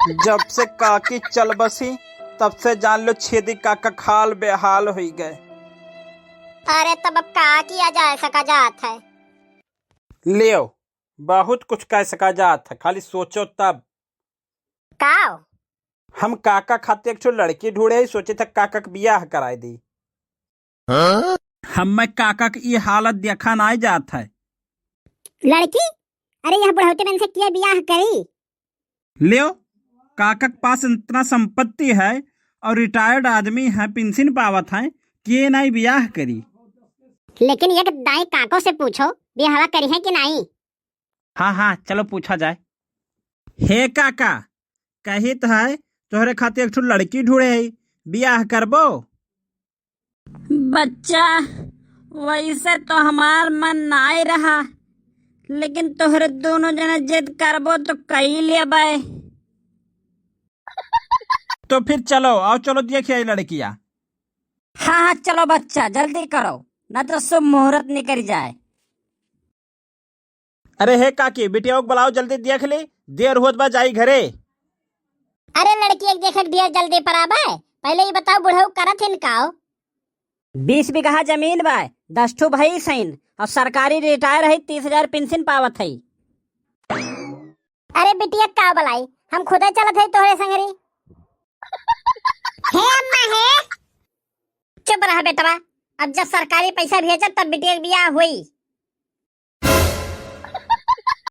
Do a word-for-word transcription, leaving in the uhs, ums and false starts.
जब से काकी चल बसी, तब से जान लो छेदी काका क हाल बेहाल होई गए। अरे तब अब का किया जा सका जात है? लियो, बहुत कुछ कह सका जात है, खाली सोचो तब। काव? हम काका खातिर एक ठो लड़की ढूंढे ही, सोचे था काका क बियाह कराए दी। हाँ? हम्मे काका क ई हालत देखा नाई जात है। लड़की? अरे यह बुढ़ौती मन से किया बियाह करी? लियो, काका के पास इतना संपत्ति है और रिटायर्ड आदमी है, पेंशन पावत है, के नाई बियाह करी? लेकिन एक दाई काको से पूछो, बियाहवा करी है कि नाई? हाँ, हाँ, चलो पूछा जाए। हे काका, कहित है तोहरे खातिर एक ठो लड़की ढूंढे है, बियाह करबो? बच्चा, वैसे तो हमार मन नाय रहा, लेकिन तोहरे दोनों जने जिद करबो तो कई लेबै। तो फिर चलो, आओ चलो देखिए ये लड़किया। हाँ, हाँ, चलो बच्चा, जल्दी करो, न तो शुभ मुहूर्त निकल जाए। अरे हे काकी, बिटिया को बुलाओ, जल्दी देख ली, देर होत बा, जाई घरे। अरे लड़की एक देखे के ढेर जल्दी पर आबे, पहले ये बताओ बुढ़ऊ करत हिन काओ? बीस बीघा जमीन बा, दस ठो भैंस हईन और सरकारी रिटायर है, तीस हजार पेंशन पावत है। अरे बिटिया का बुलाई, हम खुदे चलत है तोहरे संगरी। हे अम्मा हे। चुप रहा बेटवा, अब जब सरकारी पैसा भेजब तब बिटिया के बियाह होई।